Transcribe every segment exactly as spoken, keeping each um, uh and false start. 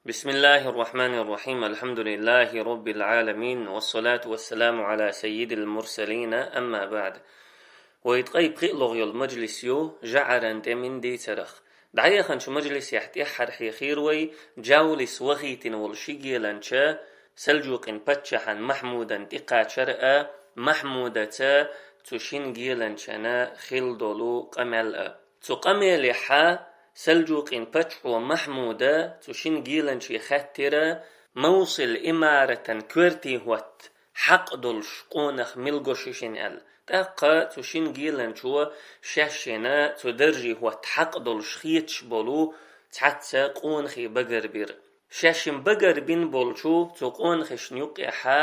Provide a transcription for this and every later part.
بسم الله الرحمن الرحيم. الحمد لله رب العالمين. والصلاة والسلام على سيد المرسلين. أما بعد. Вай ткъаь пхиъ логӀа йола мажлис ю жаӀаран тӀеман дийцарах. ДӀаяханчу мажлисехь тӀеххьара хьехийра вай, Джавлис вахийтина волу ши геланча, Сальджукъин паччахьан Махьмудан тӀекхачар а, Махьмудаца цу шин геланчана хилла долу къамел а. Цу къамелехьа Сальджукъин паччахьо Махьмуда цу шин геланче хаьттира, Мовсил имаратан коьртий хӀотта хьакъ долуш къонах мила го шишина аьлла. ТӀаккха цу шин геланчо шаьшшина цу даржий хӀотта хьакъ долуш хеташ болу цхьацца къонахий багарбира. Шаьшшин багарбина болчу цу къонахашна юккъехьа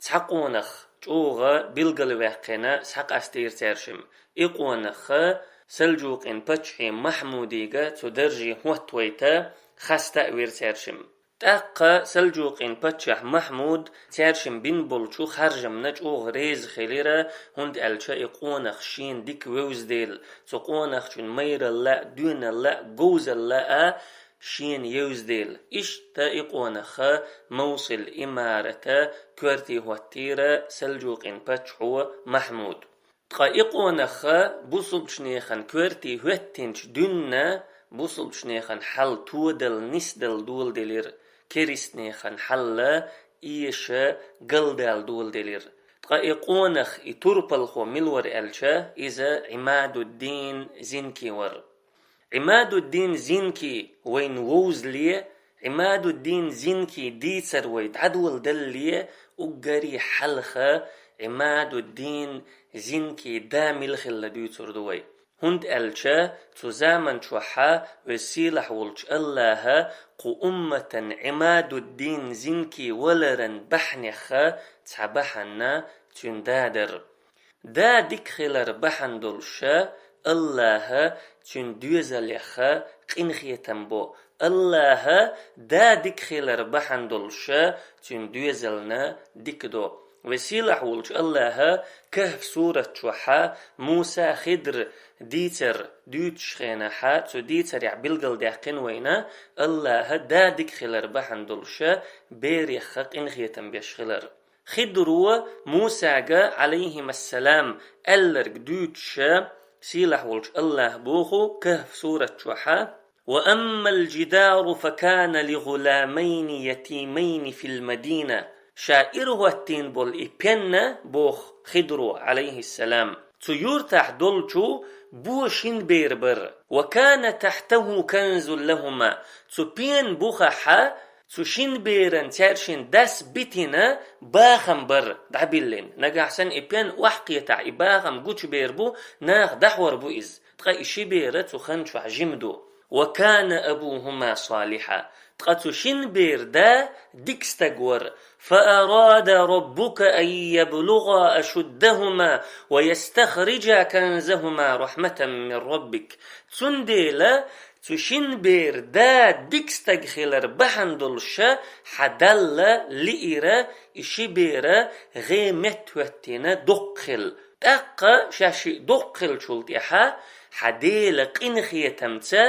цхьа къонах чӀогӀа билгалваьккхина схьакъастийра цаьршимма. И къонаха Сальджукъин паччахье Махьмудига цу даржий хӀоттавайта хаста а вира цаьршимма. ТӀаккха Сальджукъин паччахь Махьмуд цаьршимма бина болчу харжамна чӀогӀа реза хилира, хӀунда аьлча и къонах шена дика вевза дела, цу къонахчун майралла а, доьналла а, говзалла а шена евза дела. Иштта и къонаха Мовсил имарата коьртий хӀоттийра Сальджукъин паччахьо Махьмуд. Ткъа и къонаха бусулбчу нехан коьртий хӀоьттинчу дуьнна бусулбчу нехан хьал тодала, нисдала доладелира, керист нехан хьалла эша галдала доладелира. Ткъа и къонах, и турпалхо мила вара аьлча, иза Ӏимадуддин Зинки вара. Ӏимадуддин Зинки вайна вовзале, Ӏимадуддин Зинки дийцар вай дӀадоладалале, уггаре хьалха Ӏимадуддин Зинки да мила хилла дуьйцур ду вай. ХӀунда аьлча цу заман чохьа Веза-Сийлахь волчу АллахӀа кху умматан Ӏимадуддин Зинки валаран бахьанеха цхьа бахьана цуьнан да дара. Да дика хилар бахьана долуша АллахӀа цуьнан доьзалеха къинхетам бо. АллахӀа да дика хилар бахьана долуша цуьнан доьзална дика до. Веза-Сийлахь волчу АллахӀа Кахф сурат чохьа Муса, Хидр дийцар дуьйцучу хенахьа, цу дийцарехь билгалдаьккхина вайна, АллахӀа да дика хилар бахьана долуша береха къинхетам беш хилар. Хидро Мусага, Ӏалайхимассалам, аьлларг дуьйцуша, сийлахь волчу АллахӀа боху Кахф сурат чохьа: «وأما الجدار فكان لغلامين يتيمين في المدينة». Ша ирахӀоттийна болу и пенна, боху Хидро, Ӏалайхиссалам, цу юьртахь долчу бо шин бер бара. «وكان تحته كنز لهما». Цу пен бухахьа цу шин беран цаьршин дас битина бахам бара дӀабиллина. Нагахь санна и пен охьакхетахь, и бахам гучубер бу, наха дӀахьор бу иза. Ткъа и ши бера цу хан чохь жима ду. «وكان أبوهما صالحا». Ткъа цу шин бер да дика стаг вара. «فأراد ربك أن يبلغا أشدهما ويستخرجا كنزهما رحمة من ربك». Цундела цу шин бер да дика стаг хилар бахьана долуша хьан Далла лиира и ши бера гӀе меттахӀоьттина доккха хила. ТӀаккха шаьш шиъ доккха хиллачул тӀаьхьа хьан Дела къинхетамца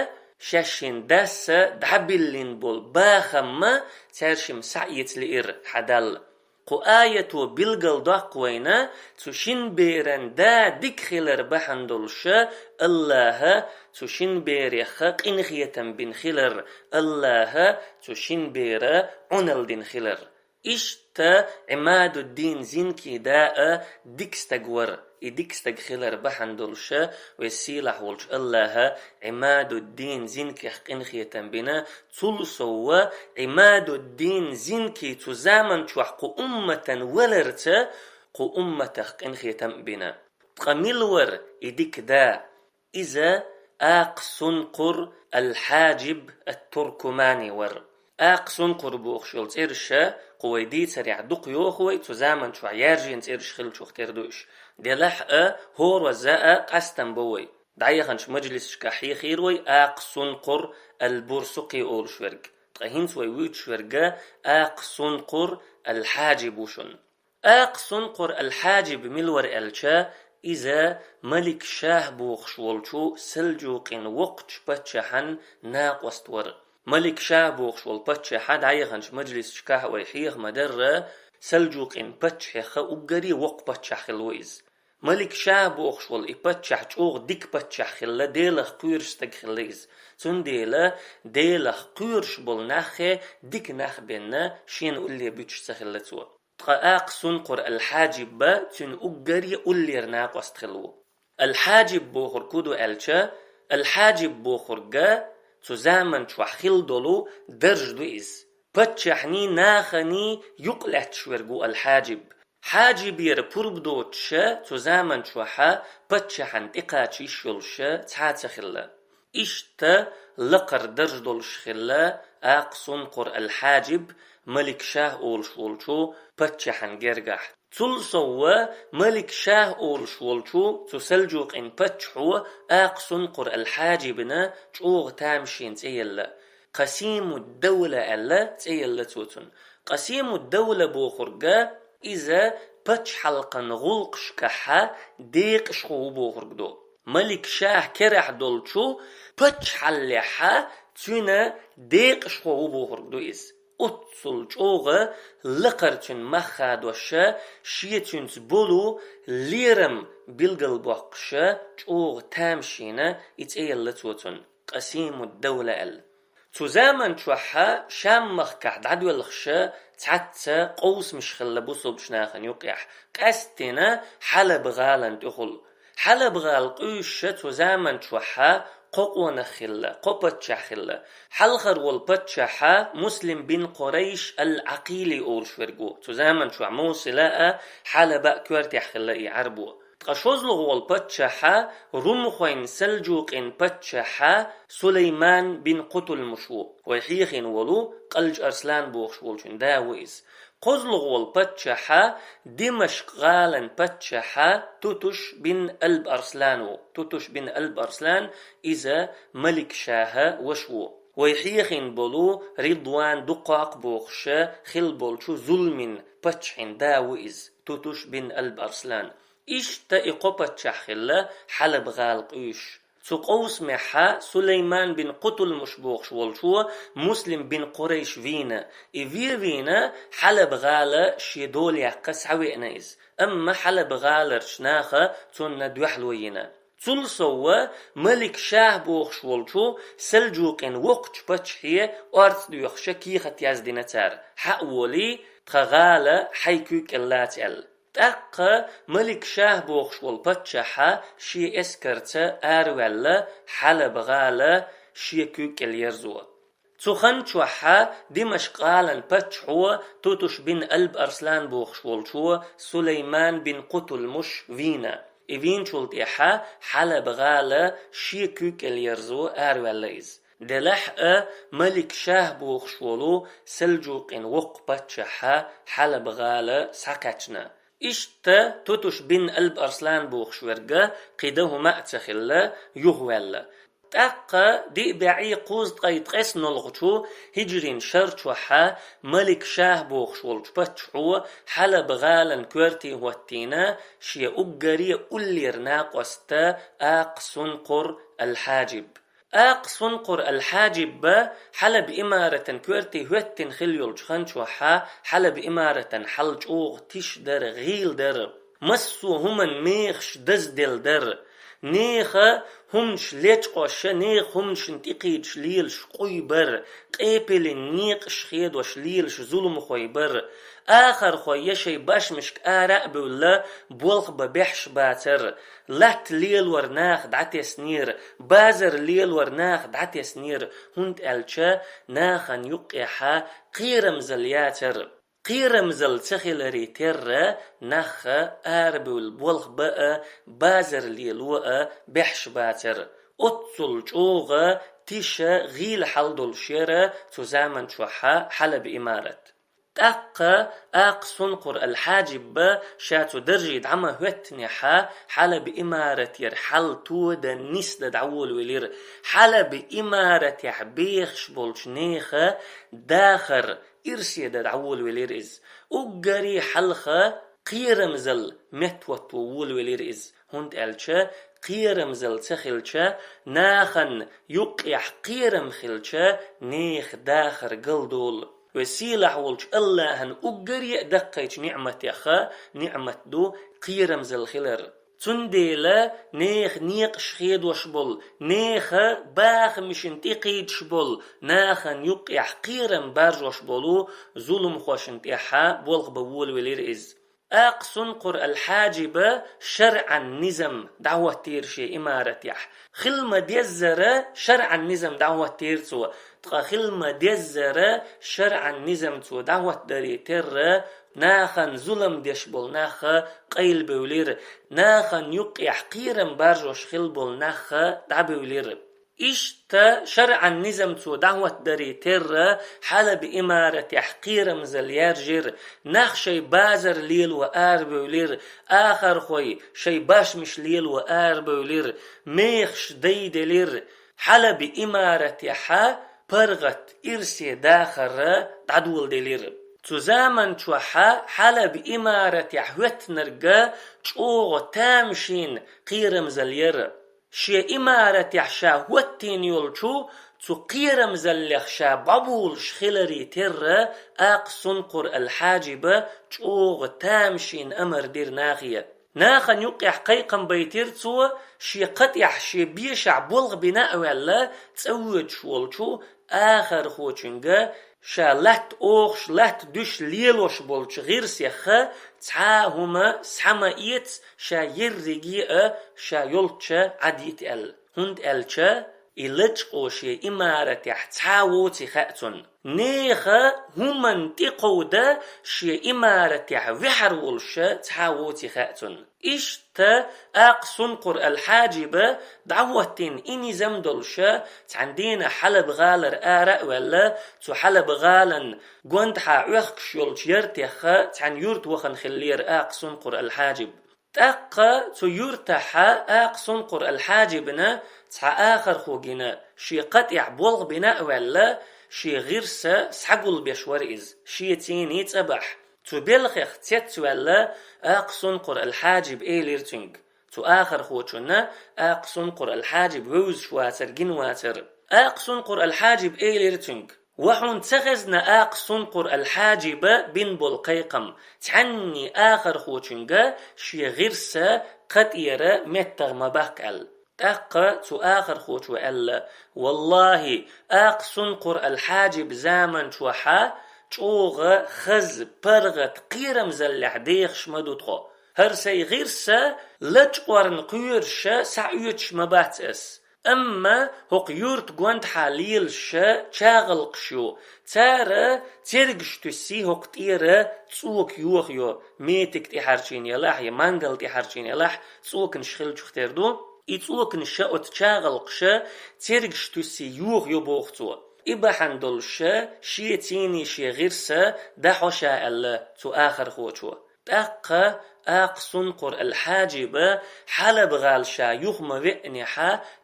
шаьшшин дасса дӀабиллина болу бахамма цаьршимма схьаэца лиира хьан Далла. Кху аято билгалдоккху вайна цу шин беран да дика хилар бахьана долуша АллахӀа цу шин береха къинхетам бина хилар, АллахӀа цу шин бера Ӏуналла дина хилар. Иштта Ӏимадуддин Зинки да а дика стаг вара. И дика стаг хилар бахьана долуша Веза-Сийлахь волчу АллахӀа Ӏимадуддин Зинких къинхетам бина, цул совгӀа Ӏимадуддин Зинки цу заман чохь кху умматан валарца кху умматах къинхетам а бина. Ткъа мила вара и дика да? Иза Акъ Сункъур ал-Хьаджиб ат-Туркумани вара. Акъ Сункъур бохуш йолу цӀераш кху вай дийцарехь дукха йоху вай, цу заман чохь яьржина цӀераш хиллачух тера ду уьш. Делахь а, хӀоразза а къастам бо вай. ДӀаяханчу мажлисашкахь хьехийра вай Акъ Сункъур ал-Бурсукъи олуш верг. Ткъа хӀинца вай вуьйцуш верг Акъ Сункъур ал-Хьаджиб ву шуна. Акъ Сункъур ал-Хьаджиб мила вара аьлча, иза Малик Шах бохуш волчу Сальджукъин воккхачу паччахьан накъост вара. Малик Шах бохуш волу паччахьа дӀаяханчу мажлисашкахь вай хьеха ма-дарра, Салджукъин паччахьех уггаре воккха паччахь хилла ву иза. Малик Шах бохуш волу и паччахь чӀогӀа дика паччахь хилла, Делах кхоьруш стаг хилла иза. Цундела Делах кхоьруш болу нахе дика нах бенна, шена улле буьтуш ца хилла цо. Ткъа Акъ Сункъур ал-Хьаджиб цуьнан уггаре уллера накъост хилла ву. Ал-Хьаджиб бохург хӀун ду аьлча, Ал-Хьаджиб бохург цу заман чохь хилла долу дарж ду иза. Паччахьний, наханий юкъ лаьтташ верг ву Ал-Хьаджиб. Хьаджибера пурба доцуша цу заман чохьа паччахьан тӀекхача йиш йолуша цхьа а ца хилла. Иштта лакхара дарж долуш хилла Акъ Сункъур ал-Хьаджиб Малик Шах олуш волчу паччахьан гергахь. Цул совва Малик Шах олуш волчу цу Салджукъин паччахьо Акъ Сункъур ал-Хьаджибина чӀогӀа тамашийна цӀе елла. Къасимуд-Давла аьлла цӀе елла цо цунна. Къасимуд-Давла бохург иза пачхьалкхан гӀуллакхашкахьа декъашхо ву бохург ду. Малик Шах керахь долчу пачхьаллехьа цуьнан декъашхо ву бохург ду иза. Оццул чӀогӀа лакхара цуьнан мах хадоша, шен цуьнца болу лерам билгалбоккхуша чӀогӀа тамашийна и цӀе елла цо цунна, Къасимуд-Давла аьлла. Цу заман чохьа Шам-махкахь дӀадоьлхуша цхьацца къовсамаш хилла бусулбачу нахана юкъехь, къаьсттина Хьалаб-гӀалан тӀехула. Хьалаб-гӀала къуьйсуша цу заман чохьа кхо къонах хилла, кхо паччахь хилла. Хьалхара волу паччахьа Муслим бин Къурайш ал-Ӏакъили олуш верг ву. Цу заман чохь Мусила а, Хьалаба а коьртехь хилла и Ӏаьрбо. Ткъа шозлагӀа волу паччахьа румхойн Салджукъин паччахьа Сулайман бин Къутулмуш ву. Вай хьехийна волу Къалча Арслан бохуш волчун да ву иза. КхозлагӀа волу паччахьа Димашкъ-гӀалан паччахьа Тутуш бин Алб-Арслан ву. Тутуш бин Алб-Арслан иза Малик Шаха ваша ву. Вай хьехийна болу Ридван дукхокх бохуша хилла болчу зуламин паччахьан да ву иза, Тутуш бин Алб-Арслан. Иштта и кхо паччахь хилла Хьалаб-гӀала къуьйсуш. Цу къовсамехьа Сулайман бин Къутулмуш бохуш волчо Муслим бин Къурайш вийна. И ве вийна Хьалаб-гӀала шен дола яккха схьавеана иза. Амма Хьалаб-гӀаларчу наха цунна дуьхьало йина. Цул совва Малик Шах бохуш волчу Салджукъин воккхачу паччахье орца доьхуша кехат яздина цара: «Хьа а волий, тхан гӀала хьайн куьйга кӀел лаца», — аьлла. ТӀаккха Малик Шах бохуш волу паччахьа шен эскарца араваьлла Хьалаб-гӀала шен куьйга кӀел ерзо. Цу хан чохьа Димашкъ-гӀалан паччахьо Тутуш бин Алб-Арслан бохуш волчо Сулайман бин Къутулмуш вийна. И вийначул тӀаьхьа Хьалаб-гӀала шен куьйга кӀел ерзо араваьлла иза. Делахь а Малик Шах бохуш волу Салджукъин воккха паччахьа Хьалаб-гӀала схьакхаьчна. Иштта Тутуш бин Алб-Арслан бохуш верг кхин дан хӀума а ца хилла, юхаваьлла. ТӀаккха диъ бӀе кхузткъе ткъеснолгӀачу хиджрин шар чохьа Малик Шах бохуш волчу паччахьо Хьалаб-гӀалан коьрте хӀоттийна шен уггаре уллера накъост Акъ Сункъур ал-Хьаджиб. Акъ Сункъур ал-Хьаджиб Хьалаб имаратан коьрте хӀоьттина хилла йолчу хан чохьа Хьалаб имаратан хьал чӀогӀа тиша дара, гӀийла дара. Массо а хӀуманан мехаш дазделла дара. Нехан хӀуманаш лечкъош, нехан хӀуманашна тӀекхийдаш лелаш къуй бара, къепалан некъаш хедош лелаш зуламхой бара. Ахархой я шайн бошмашка ара а бевлла, болх бан бехьаш бацара. Латта лелор наха дӀатеснера, базар лелор наха дӀатеснера, хӀунда аьлча нахана юккъехьа кхерамзалла яцара. Кхерамзалла ца хиларе терра, нах арабевлла болх бан а, базар лело а бехьаш бацара. Оццул чӀогӀа тиша, гӀийла хьал долуш яра цу заман чохьа Хьалаб имарат. ТӀаккха Акъ Сункъур ал-Хьаджиб ша цу даржий дӀа ма хӀоьттинехьа, Хьалаб имаратера хьал тодан, нисдан дӀаволавелира. Хьалаб имаратехь бехаш болчу нехан дахар, ирсе дан дӀаволавелира иза. Уггаре хьалха кхерамзалла меттахӀотто волавелира иза, хӀунда аьлча кхерамзалла ца хилча, нахана юккъехь кхерам хилча, нехан дахар галдолу. Веза-сийлахь волчу АллахӀан уггаре а даккхийчу ниӀматех ниӀмат ду кхерамзалла хилар. Цундела нехан некъаш хедош болу, нехан бахамашна тӀекхийдаш болу, нахана юккъехь кхерам баржош болу зуламхошна тӀехь болх бан волавелира иза. Акъ Сункъур ал-Хьаджиба шарӀан низам дӀахӀоттийра шен имаратехь. Хила ма-деззара шарӀан низам дӀахӀоттийра цо, ткъа хила ма-деззара шарӀан низам цо дӀахӀоттадаре терра, нахана зулам деш болу нах къайлабевлира, нахана юккъехь кхерам баржош хила болу нах дӀабевлира. Иштта шарӀан низам цо дӀахӀоттадаре терра, Хьалаби имаратехь кхерамзалла яржира, нах шайн базар лело арабевлира, ахархой шайн башмаш лело арабевлира, мехаш дайделира. Хьалаби имаратехь паргӀат, ирсе дахар дӀадоладелира. Цу заман чохь Хьалаби имаратехь хӀоьттинарг чӀогӀа тамашийна кхерамзалла яра. Шен имаратехь ша хӀоттийна йолчу цу кхерамзаллех ша бӀобулуш хиларе терра, Акъ Сункъур ал-Хьаджиба чӀогӀа тамашийна амар дира нахе. Нахана юккъехь кхайкхам байтира цо, шен кхатӀехь, шен бешахь болх бина а ваьлла, цӀа воьдуш волчу ахархочуьнга, ша латта охуш, латта дуьсуш лелош болчу гӀирсех цхьа а хӀума схьа ма эца, ша ерриге а ша йолчча Ӏадйита аьлла. ХӀунда аьлча и лачкъо шен имаратехь цхьа а воций хаьа цунна. Нехан хӀуманна тӀекховда шен имаратехь ваьхьар волуш цхьа а воций хаьа цунна. Иштта Акъ Сункъур ал-Хьаджиба дӀахӀоттийна и низам долуш, цхьана дийнахь Хьалаба гӀалара ара а ваьлла, цу Хьалаба гӀалан гондахьа Ӏохкуш йолчу яртех цхьана юрта вахана хиллера Акъ Сункъур ал-Хьаджиб. ТӀаккха цу юьртахь Акъ Сункъур ал-Хьаджибна цхьа ахархо гина, шен кхатӀехь болх бина а ваьлла, шен гӀирс схьагулбеш вара иза, шеца цӀа бахь. Цу белхех цецваьлла, Акъ Сункъур ал-Хьаджиб элира цуьнга, цу ахархочунна, Акъ Сункъур ал-Хьаджиб вевзаш вацар, гина вацар. Акъ Сункъур ал-Хьаджиб элира цуьнга: «Ва хьуна ца хезна, Акъ Сункъур ал-Хьаджиба, бина болу кхайкхам, цхьанний ахархочуьнга шен гӀирс кхатӀера меттах ма баккха», аьлла. ТӀаккха цу ахархочо аьлла: «Валлахьи, Акъ Сункъур ал-Хьаджиб заман чохь чӀогӀа хаза, паргӀат, кхерамзаллехь дехаш ма ду тхо. ХӀара сайн гӀирс лачкъорна кхоьруш схьаоьцуш ма бац ас. Амма хӀокху юьрта гондахьа лелаш чагӀалкхаш ю, цара цергаш туьссий хӀокху тӀера цӀока йохайо, метиг тӀехьарчийна елахь я мангал тӀехьарчийна елахь, цӀоканаш хиллачух тера ду. И цӀоканаш оцу чагӀалкхаша цергаш туьссий йохайо», боху цо. И бахьана долуш шеца цӀийний шен гӀирс дӀахьо ша аьлла цу ахархочо. ТӀаккха Акъ Сункъур ал-Хьаджиба Хьалаба гӀала ша юха ма веанехь,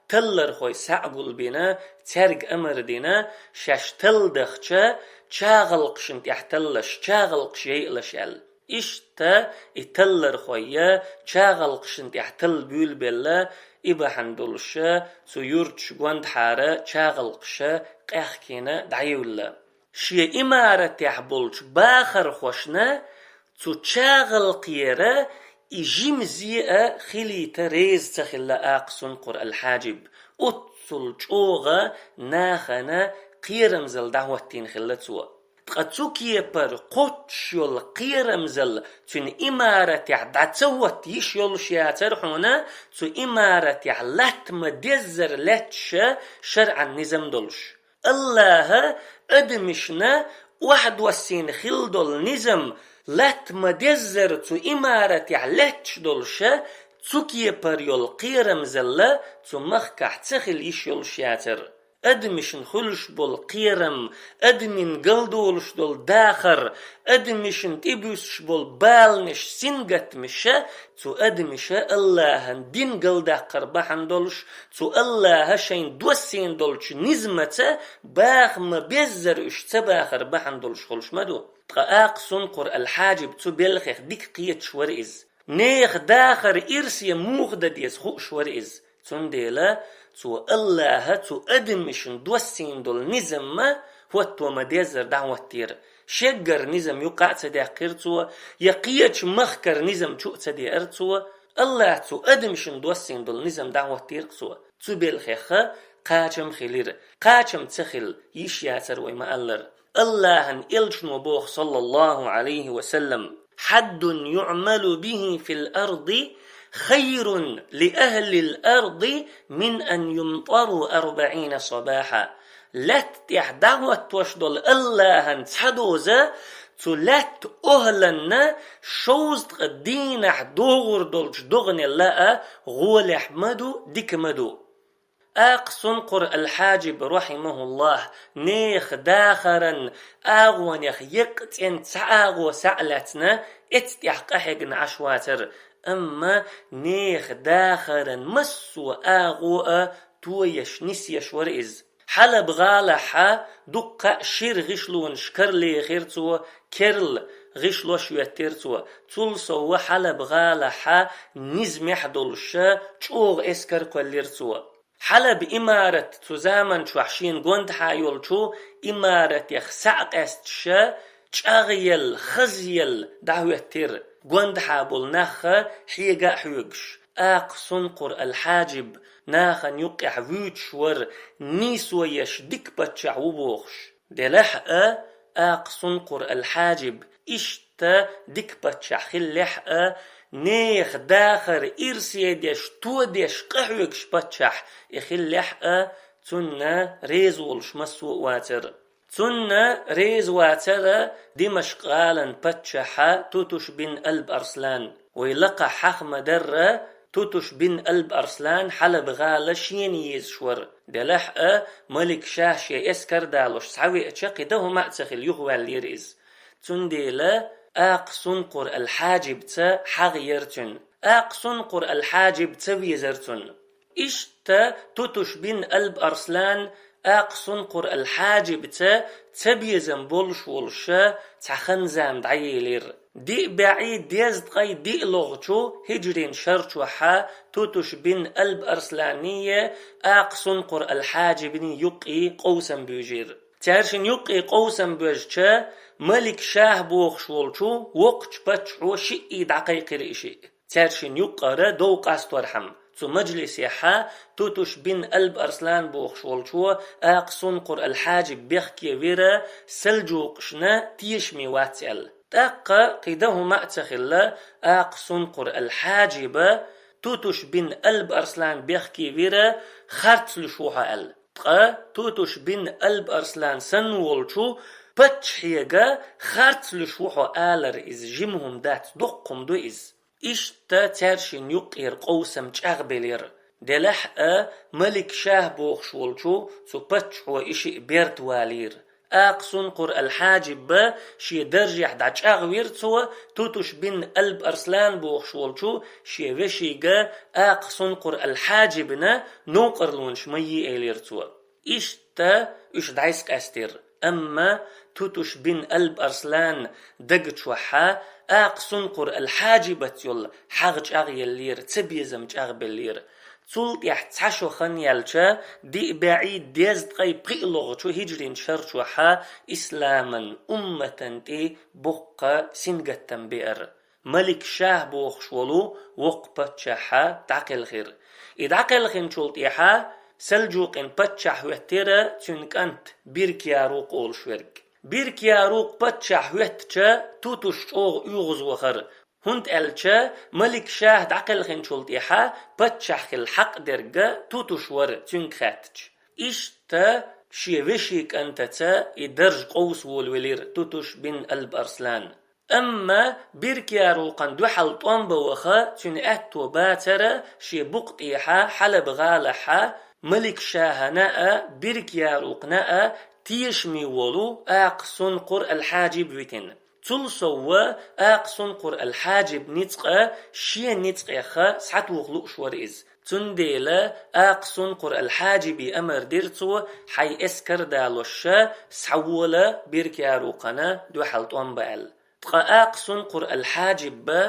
таллархой схьа а гулбина, цаьрга амар дина, шаьш талла дахча, чагӀалкхашна тӀехь таллаш, чагӀалкхаш яйалаш аьлла. Иштта и таллархой чагӀалкхашна тӀехь талла буьйлабелла, и бахьана долуш цу юьрташ гондахьара чагӀалкхаш къехкийна дӀайевлла. Шен имаратехь болчу бахархошна цу чагӀалкхера и жимазе а хилийта реза ца хилла Акъ Сункъур ал-Хьаджиб, оццул чӀогӀа нахана кхерамзалла дӀахӀоттийна хилла цо. Ткъа цу кепара кхоччуш йолу кхерамзалла цуьнан имаратехь дӀа ца хӀотта йиш йолуш яцара хьуна, цу имаратехь латта ма-деззара лаьтташ шарӀан низам долуш. АллахӀа адамашна охьадоссийна хилла долу низам латта ма-деззара цу имаратехь лаьтташ долуш, цу кепара йолу кхерамзалла цу махкахь ца хила йиш йолуш яцара. Адамашна хуьлуш болу кхерам, адамийн галдолуш долу дахар, адамашна тӀебуьссуш болу баланаш, сингаттамаш цу адамаша АллахӀан дин галдаккхар бахьана долуш, цу АллахӀа шайна доссийна долчу низамаца баха ма-беззара уьш ца бахар бахьана долуш хуьлуш ма ду. Ткъа Акъ Сункъур ал-Хьаджиб цу белхех дика кхеташ вара иза. Нехан дахар ирсе муха дан деза хууш вара иза. Цундела цо АллахӀа цу адамашна доссийна долу низам ма хӀотто ма деззара дӀахӀоттийра. Шеггара низам юкъа а ца даьккхира цо, я кхечу махкара низам чу а ца деара цо. АллахӀа цу адамашна доссийна долу низам дӀахӀоттийра цо. Цу белхех кхачам хилира. Кхачам ца хилла, йиш яцара вай ма-аллара. АллахӀан элчано боху, саллаллахӀу Ӏалайхи ва саллам: «حد يعمل به في الأرض خير لأهل الأرض من أن يمطروا أربعين صباحا». Лаьтта тӀехь дӀахӀоттош долу АллахӀан цхьа доза цу лаьтта охӀланна шовзткъа дийнахь догӀур долчу догӀанел лаа гӀолехь ма ду, дика ма ду. Акха Сункъур ал-Хьаджиб, рахьимахуллахӀ, нехан дахаран агӀонех еккъа цӀен цхьа агӀо схьа а лаьцна, эццахь къахьегна Ӏаш вацара, амма нехан дахаран массо а агӀо а тоеш, нисъеш вара иза. Хьалаб-гӀалахьа дуккха а шира гӀишлонаш кара лехира цо, керла гӀишлош йоьттира цо. Цул сов Хьалаб-гӀалахьа низамехь долуш чӀогӀа эскар кхоьллира цо. Хьалаб имарат цу заман чохь шена гондахьа йолчу имаратех схьа а къаьсташ, чӀагӀъелла, хазъелла дӀахӀоьттира, гондахьа болу нах хьега а хьоьгуш. Акха Сункъур ал-Хьаджиб нахана юккъехь вуьйцуш вара, нийсо еш дика паччахь ву бохуш. Делахь а, Акха Сункъур ал-Хьаджиб иштта дика паччахь хиллехь а, нехан дахар ирсе деш, тодеш къахьоьгуш паччахь и хиллехь а, цунна реза волуш массо а вацара. Цунна реза вацара Димашкъ-гӀалан паччахьа Тутуш бин Алб Арслан. Вай лакхахь хьаха ма-дарра, Тутуш бин Алб Арслан Хьалаб-гӀала шена езаш вара. Делахь а, Малик-Шах шен эскар далош схьавеача, кхин дан хӀума а ца хилла, юхаваьллера иза. Цундела Акха Сункъур ал-Хьаджибца хьагӀ яра цуьнан. Акха Сункъур ал-Хьаджиб ца везара цунна. Иштта Тутуш бин Алб Арслан Акха Сункъур ал-Хьаджибца цабезам болуш волуша цхьа хан-зама дӀаелира. Диъ бӀе дезткъе диъ лохучу хӀиджрин шар чохьа Тутуш бин Алб Арсланний Акха Сункъур ал-Хьаджибний юккъе къовсам буьйжира. Цаьршинна юккъе къовсам боьжча, Малик-Шах бохуш волчу воккхачу паччахьо шиъий дӀакхайкхира и шиъ. Цаьршинна юккъара дов къасторхьама, цу мажлисехьа Тутуш бин Алб Арслан бохуш волчо Акха Сункъур ал-Хьаджиб бехке вира, салджукъашна тешаме вац аьлла. ТӀаккха кхин дан хӀума а ца хилла, Акха Сункъур ал-Хьаджиба Тутуш бин Алб Арслан бехке вира, харц луьйш ву хьо аьлла. Ткъа Тутуш бин Алб Арслан санна волчу паччахьега харц луьйш ву хьо алар иза жима хӀума дац, доккха хӀума ду иза. Иштта цаьршинна юккъера къовсам чӀагӀбелира. Делахь а, Малик-Шах бохуш волчу цу паччахьо и шиъ берта валийра. Акха Сункъур ал-Хьаджибба шен даржехь дӀачӀагӀвира цо, Тутуш бин Алб Арслан бохуш волчу шен вешийга Акха Сункъур ал-Хьаджибна новкъарлонаш ма йий элира цо. Иштта уьш дӀасакъаьстира. Амма Тутуш бин Алб Арслан дага чохьа Акха Сункъур ал-Хьаджибаца йолу хьагӀ чӀагӀъеллера, цабезам чӀагӀбеллера. Цул тӀаьхьа цхьа шо хан яьлча, диъ бӀе дезткъе пхиъ лохучу хӀиджрин шар чохьа исламан умматан тӀе боккха сингаттам беара. Малик-Шах бохуш волу воккха паччахьа дӀакхелхира. И дӀакхелхинчул тӀаьхьа Салджукъин паччахь хӀоьттира цуьнан кӀант Биркьярукъ олуш верг. Биркьярукъ паччахь хӀоьттича, Тутуш чӀогӀа оьгӀазвахара, хӀунда аьлча Малик-Шах дӀакхелхинчул тӀаьхьа паччахь хила хьакъ дерг Тутуш вара цуьнга хаьттича. Иштта шен вешин кӀантаца и дарж къовса волавелира Тутуш бин Алб Арслан. Амма Биркьярукъан дуьхьал тӀом бан ваха цуьнан аьтто бацара шен букъа тӀехьа Хьалаб-гӀалахьа Малик-Шахана а, Биркьярукъна а тешаме волу Акха Сункъур ал-Хьаджиб витина. Цул совва Акха Сункъур ал-Хьаджиб ницкъа шен ницкъех схьатоха лууш вара иза. Цундела Акха Сункъур ал-Хьаджибе амар дира цо: «Хьайн эскар далош схьавола Биркьярукъана дуьхьал тӀом бан», – аьлла. Ткъа Акха Сункъур ал-Хьаджибба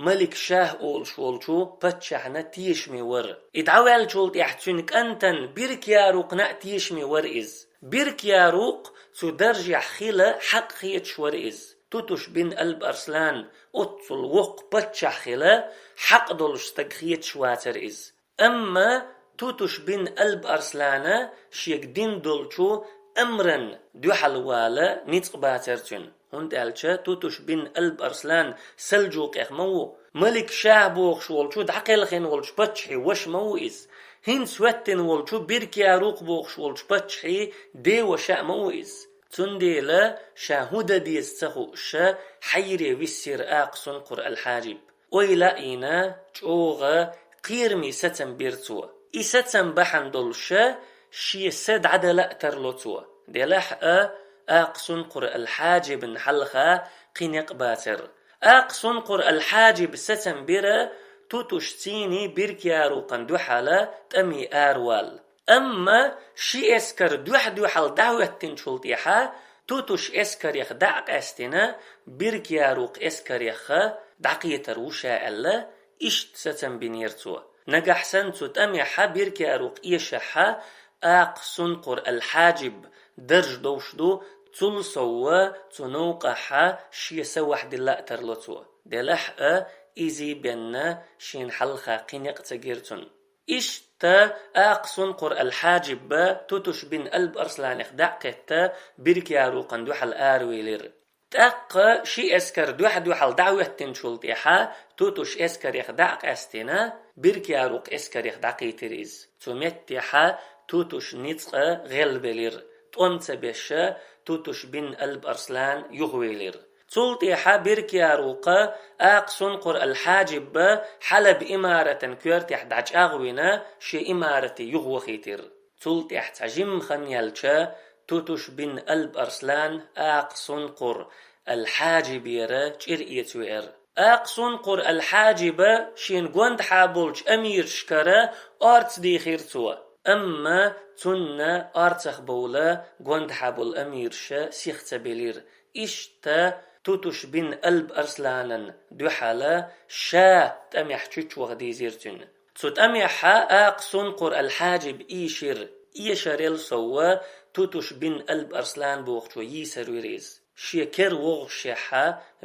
Малик-Шах олуш волчу паччахьна тешаме вара. И дӀаваьллачул тӀаьхьа цуьнан кӀантана Беркаярукхна а тешаме вара иза. Беркаярукх цу даржехь хила хьакъ хеташ вара иза. Тутуш бин Алп Арслан оццул воккха паччахь хила хьакъ долуш стаг хеташ вацара иза. Амма Тутуш бин Алп Арслана шега дина долчу амран дуьхьал вала ницкъ бацара цуьнан. ХӀунда аьлча Тутуш бин Алп Арслан Салджукъех ма ву, Малик-Шах бохуш волчу дӀакхелхина волчу паччахьан ваша ма ву иза. ХӀинца хӀоьттина волчу Беркаярукх бохуш волчу паччахьан деваша а ма ву иза. Цундела ша хӀун дан деза ца хууш, хьайре виссира Акха Сункъур ал-Хьаджиб. Ойла а йина, чӀогӀа кхераме сацам бира цо. И сацам бахьана долуш шен са дӀадала а тарло цо. Делахь а, Акха Сункъур ал-Хьаджибна хьалха кхин некъ бацара. Акха Сункъур ал-Хьаджиб сацам бира Тутушций Беркаярукхан дуьхьал тӀаме аравала. Амма ши эскар дуьхь-дуьхьал дӀахӀоьттинчул тӀаьхьа Тутуш эскарех дӀа а къаьстина, Беркаярукх эскарех дӀакхетар ву ша аьлла, иштта сацам бинера цо. Нагахь санна цу тӀамехь Беркаярукх эшахь, Акха Сункъур ал-Хьаджиб дарж довш ду, цул совгӀа цу новкъахь шен са вахдилла а тарло цо. Делахь а, изий бен шена хьалха кхин некъ ца гира цунна. Иштта Акха Сункъур ал-Хьаджиб Тутуш бин Алп Арсланех дӀа а кхетта, Беркаярукхан дуьхьал аравелира. ТӀаккха ши эскар дуьхь-дуьхьал дӀахӀоьттинчул тӀаьхьа Тутуш эскарех дӀа а къаьстина, Беркаярукх эскарех дӀакхийтира иза. Цу меттехь Тутуш ницкъ гӀелбелира, тӀом ца беш Тутуш бин Алп Арслан юхавелира. Цул тӀаьхьа Беркаярукх Акха Сункъур ал-Хьаджиб Хьалаб имаратан коьртехь дӀачӀагӀвина, шен имарате юхавахийтира. Цул тӀаьхьа цхьа жимма хан яьлча, Тутуш бин Алп Арслан Акха Сункъур ал-Хьаджибера чӀир эца веара. Акха Сункъур ал-Хьаджиба шена гондахьа болчу амирашкара орца дийхира цо. Амма цунна орцах бовла гондахьа болу амирша сих ца белира. Иштта Тутуш бин Алп Арсланан дуьхьал ша тӀамехь чучча ваха дийзира цуьнан. Цу тӀамехь Акха Сункъур ал-Хьаджиб ийшира, эшарел совгӀа Тутуш бин Алп Арслан бохучо йийсар вира иза. Шен кер вогӀушехь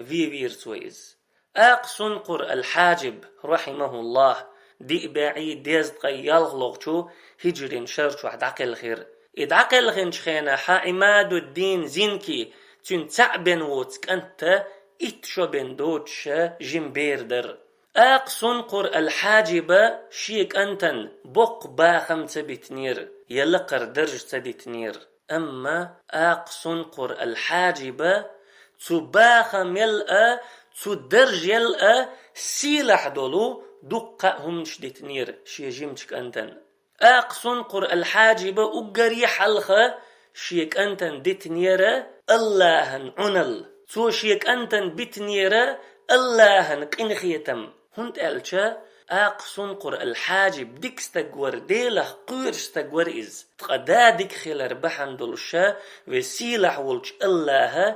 вевийра цо иза. Акха Сункъур ал-Хьаджиб, рахьимахуллахӀ, диъ бӀе дезткъе ялхалгӀачу хӀиджрин шар чохь дӀакхелхира. И дӀакхелхинчу хенахь Ӏимадуддин Зинки, цуьнан цхьаъ бен воцу кӀант, итт шо бен доцуш жима бер дара. Акха Сункъур ал-Хьаджиба шен кӀантана боккха бахам ца битинера, я лакхара дарж ца дитинера. Амма Акха Сункъур ал-Хьаджиба цу бахамел а, цу даржел а сийлахь долу дуккха а хӀуманаш дитинера шен жимачу кӀантана. Акха Сункъур ал-Хьаджиба уггаре хьалха шен кӀантана дитинера АллахӀан Ӏуналла. Цо шен кӀантана битинера АллахӀан къинхетам. ХӀунда аьлча Акха Сункъур ал-Хьаджиб дика стаг вара, Делах кхоьруш стаг вара иза. Ткъа да дика хилар бахьана долуш, вай сийлахь волчу АллахӀа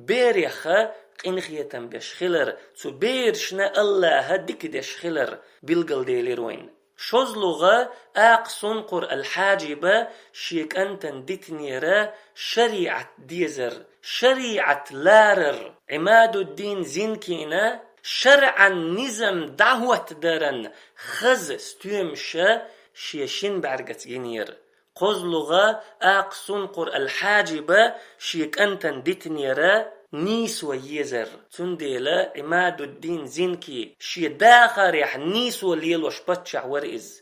берех къинхетам беш хилар, цу берашна АллахӀа дика деш хилар билгалделира вайна. ШозлагӀа Акха Сункъур ал-Хьаджиба шен кӀантана дитинера шариӀат дезар, шариӀат ларар. Ӏимадуддин Зинкина шарӀан низам дӀахӀоттадаран хаза стоьмаш шен шина бӀаьргаца гинера. КхозлагӀа Акха Сункъур ал-Хьаджиба шен кӀантана дитинера нийсо езар. Цундела Ӏимадуддин Зинки шен дахарехь нийсо лелош паччахь вара иза.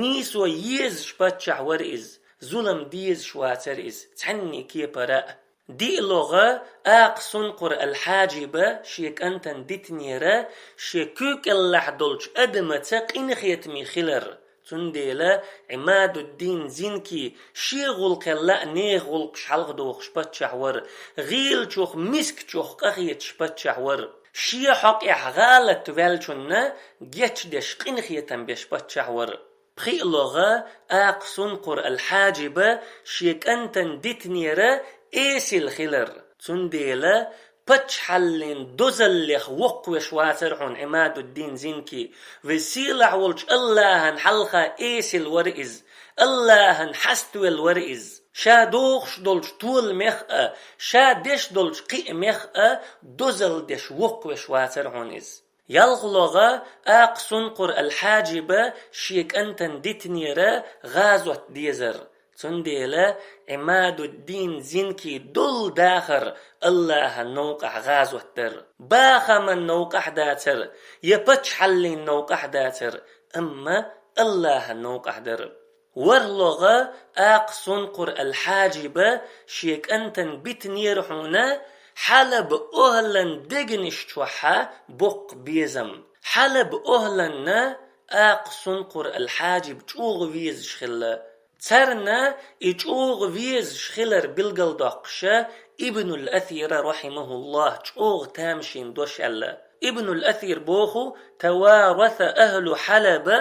Нийсо езаш паччахь вара иза. Зулам дезаш вацара иза, цхьанне кепара а. ДиълагӀа Акха Сункъур ал-Хьаджиба шен кӀантана дитинера шен куьйкӀеллахь долчу адамаца къинхетаме хилар. Цундела Ӏимадуддин Зинки шен гӀуллакхел а нехан гӀуллакхаш хьалхадохуш паччахь вара, гӀийлачух, мискачух къахеташ паччахь вара, шен хьокъехь гӀалат ваьллачунна гечдеш, къинхетам беш паччахь вара. ПхиълагӀа Акха Сункъур ал-Хьаджиба шен кӀантана дитинера эсала хилар. Цундела паччахьаллин дозаллех воккхавеш вацар хьуна Ӏимадуддин Зинки. Веза-сийлахь волчу АллахӀан хьалха эсала вара иза, АллахӀан хьаставелла вара иза. Ша дохуш долчу толамех а, ша деш долчу кхиамех а дозалла деш воккхавеш вацар хьуна иза. ЯлхалогӀа Акъ Сункъур ал-Хьаджиба шен кӀантана дитинера гӀазот дезар. Цундела Ӏимадуддин Зинки долу дахар АллахӀан новкъахь гӀазот дара. Бахаман новкъахь дацара, я паччахьаллин новкъахь дацара, амма АллахӀан новкъахь дара. ВорхӀалгӀа Акъ Сункъур ал-Хьаджиба шен кӀантана битинера хьуна Хьалаб охӀлан дегнаш чохь боккха безам. Хьалаб охӀланна Акъ Сункъур ал-Хьаджиб чӀогӀа везаш хилла. Царна и чӀогӀа везаш хилар билгалдоккхуша Ибнул Асира, рахьимахуллахь, чӀогӀа тамашийна дош аьлла. Ибнул Асир боху: «Тавараса ахӀлу Хьалаба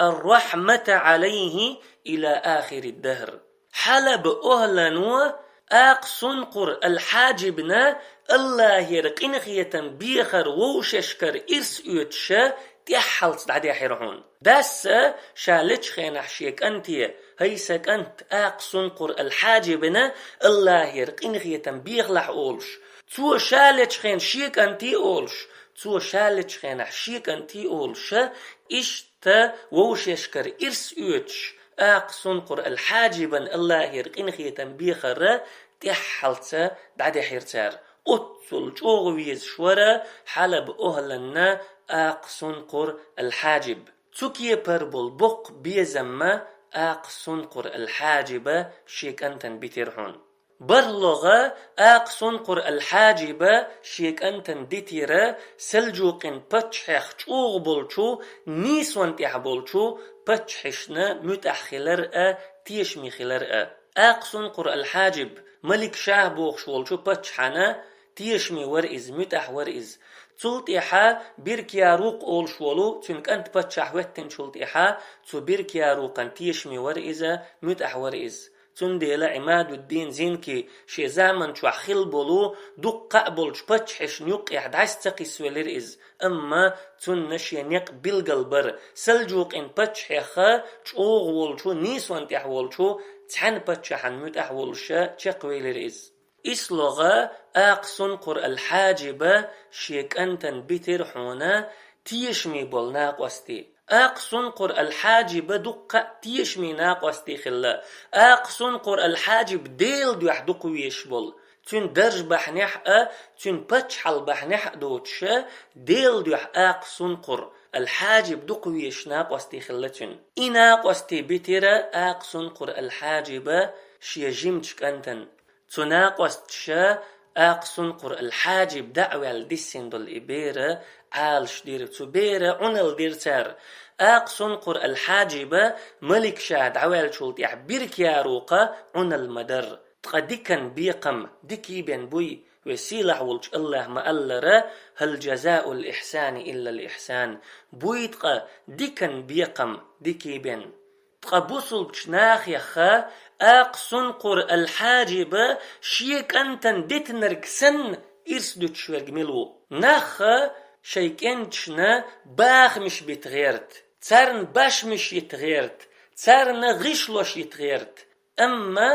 ар-рахьмата Ӏалайхи ила ахири д-дахр». Хьалаб охӀлано Акъ Сункъур ал-Хьаджибна АллахӀера къинхетам бехар вовшашкара ирс оьцуша тӀаьххьалц дӀадехьира хьуна. Дас а ша лечу хенахь шен кӀанте: «ХӀай сан кӀант, Акъ Сункъур ал-Хьаджибна АллахӀера къинхетам бехалахь», – олуш, цо ша лечу хенахь шен кӀанте олуш, цо ша лечу хенахь шен кӀанте олуша, иштта вовшашкара ирс оьцуш, Акъ Сункъур ал-Хьаджибан АллахӀера къинхетам бехар тӀаьххьалца дӀадехьира цара. Оццул чӀогӀа везаш вара Хьалаб охӀланна Акъ Сункъур ал-Хьаджиб. Цу кепара болу боккха безамма Акъ Сункъур ал-Хьаджиба шен кӀантана битира хьуна. БархӀалгӀа Акъ Сункъур ал-Хьаджиба шен кӀантана дитира Сальджукъин паччахьех чӀогӀа болчу, нийсонан тӀехь болчу паччахьашна муьтӀахь хилар а, тешаме хилар а. Акъ Сункъур ал-Хьаджиб Малик Шах бохуш волчу паччахьана тешаме вара иза, муьтӀахь вара иза. Цул тӀаьхьа Биркиярукъ олуш волу цуьнан кӀант паччахь хӀоьттинчул тӀаьхьа цу Биркиярукъан тешаме вара иза, муьтӀахь вара иза. Цундела Ӏимадуддин Зинки шен заман чохь хилла болу дуккха а болчу паччахьашна юккъехь дӀаса ца кхиссавелира иза, амма цунна шен некъ билгал бара, Сальджукъин паччахьеха чӀогӀа волчу, нийсонан тӀехь волчу цхьана паччахьан муьтӀахь волуша чекхвелира иза. ИслагӀа Акъ Сункъур ал-Хьаджиба шен кӀантана битира хьуна тешаме болу накъостий. Акъ Сункъур ал-Хьаджиба дуккха а тешаме накъостий хилла. Акъ Сункъур ал-Хьаджиб Делан дуьхьа дукха везаш болу. Цуьнан дарж бахьанехь а, цуьнан паччахьалла бахьанехь а доцуша, Делан дуьхьа Акъ Сункъур ал-Хьаджиб дукха везаш накъостий хилла цуьнан. И накъостий битира Акъ Сункъур ал-Хьаджиба шен жимачу кӀантана. Цу накъосташа Акъ Сункъур ал-Хьаджиб дӀа а ваьлла диссина долу и бер Ӏалашдира, цу бера Ӏуналла дира цара. Акъ Сункъур ал-Хьаджиба Малик Шах дӀаваьллачул тӀаьхьа Биркиярукъа Ӏуналла ма дарра. Ткъа дикан бекхам дикий бен буй, веза-сийлахь волчу АллахӀа ма-аллара: «Хьал жазаул ихьсани иллал ихьсан». Буй ткъа дикан бекхам дикий бен. Ткъа бусулбачу нахехха Акъ Сункъур ал-Хьаджиба шен кӀантана дитинарг санна ирс дуьтуш верг мила ву? Нахха шайн кӀенташна бахамаш бита гӀерта, царна башмаш йита гӀерта, царна гӀишлош йита гӀерта. Амма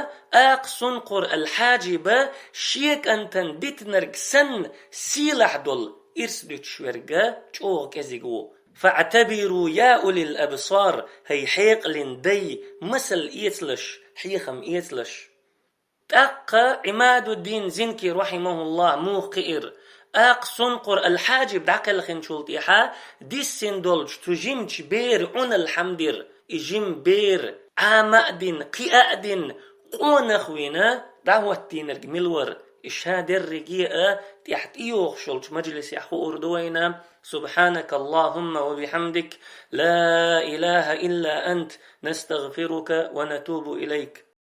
Акъ Сункъур ал-Хьаджиба шен кӀантана дитинарг санна сийлахь долу ирс дуьтуш верг чӀогӀа кӀезиг ву. «ФаӀтабиру, я улил абсар», хӀай хьекъалан дай, масал эцалаш, хьехам эцалаш. ТӀаккха Ӏимадуддин Зинки, рахьимахуллахь, муха кхиира: Акъ Сункъур ал-Хьаджиб дӀакхелхинчул тӀаьхьа диссина долчу цу жимачу бера Ӏуналла хӀума дира. И жима бер Ӏама а дина, кхиа а дина, къонах вина дӀахӀоттийнарг мила вара? И ша дерриге а тӀехь тӀейогӀуш йолчу мажлисехь хуур ду вайна. سبحانك اللهم وبحمدك، لا إله إلا أنت، نستغفرك ونتوب إليك.